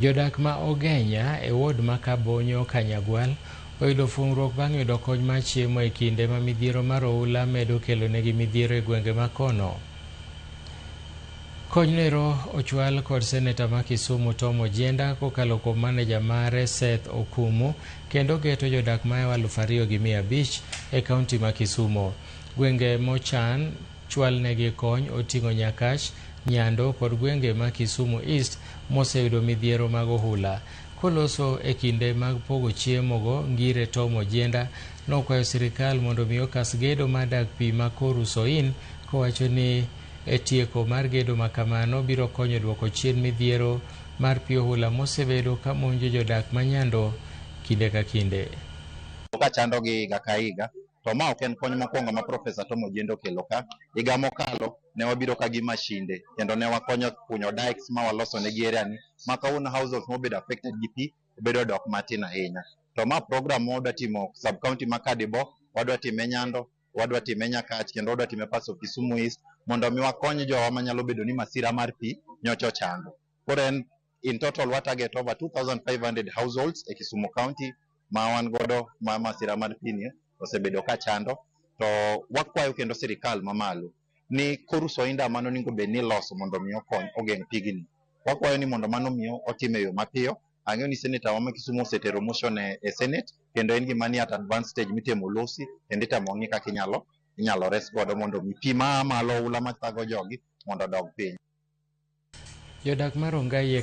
Jodak ma Ogenya e wod ma Kabonyo Kanyagwal oyudo fung'ruok bang' yudo kony mar chiemo e kinde ma midhiero mar oula medo kelo negi midhiero e gwenge ma kono. Konyno ochwal kod seneta ma Kisumu Tom Ojienda kokalo kuom maneja mare Seth Okumu kendo geto jodak mahewo 2,500 e kaunti ma Kisumu. Gwenge mochan chwalnegi kony oting'o Nyakach, Nyando kod gwenge ma Kisumu East moseyudo midhiero mag ohula. Koloso e kinde mag pogo chiemo go Ngire Tom Ojienda nokwayo sirikal mondo mi okas gedo mar dag pi ma Koru Soin kowacho ni e tieko mar gedo ma kamano biro konyo duoko chien midhiero mar pi ohula mosebedo ka monjo jodak ma Nyando kinde ka kinde. Ka chandogi higa ka higa to ma ok en kony mokwongo ma Profesa Tom Ojienda okelo ka. Higa mokalo ne wabiro ka gi mashinde kendo ne wakonyo kunyo dikes ma waloso negi area ni ma kawuono households mobedo affected gi pi obedo dok matin ahinya. To ma program ma wadwa timo sub county ma Kadibo, wadwa time Nyando, wadwa time Nyakach kendo wadwa time parts of Kisumu East mondo mi wakony jowa manyalo bedo ni masira mar pi nyocha ochando. Koro en in total wa target over 2500 households e Kisumu County ma wan godo ma masira mar pi ni osebedo ka chando to wakwayo kendo sirikal mamalo ni Koru Soinda mano onego bed ni iloso mondo mi okony ogeng' pigni. Wakwayo ni mondo mano miyo otim e yo mapiyo. Ang'eyo ni seneta wa ma Kisumu osetero motion e senate kendo en gima ni at advanced stage mitemo losi kendo itemo ng'i kaka inyalo res godo mondo mi pi maa malo oula mathago jogi mondo odog piny. Jodak mar Rongai e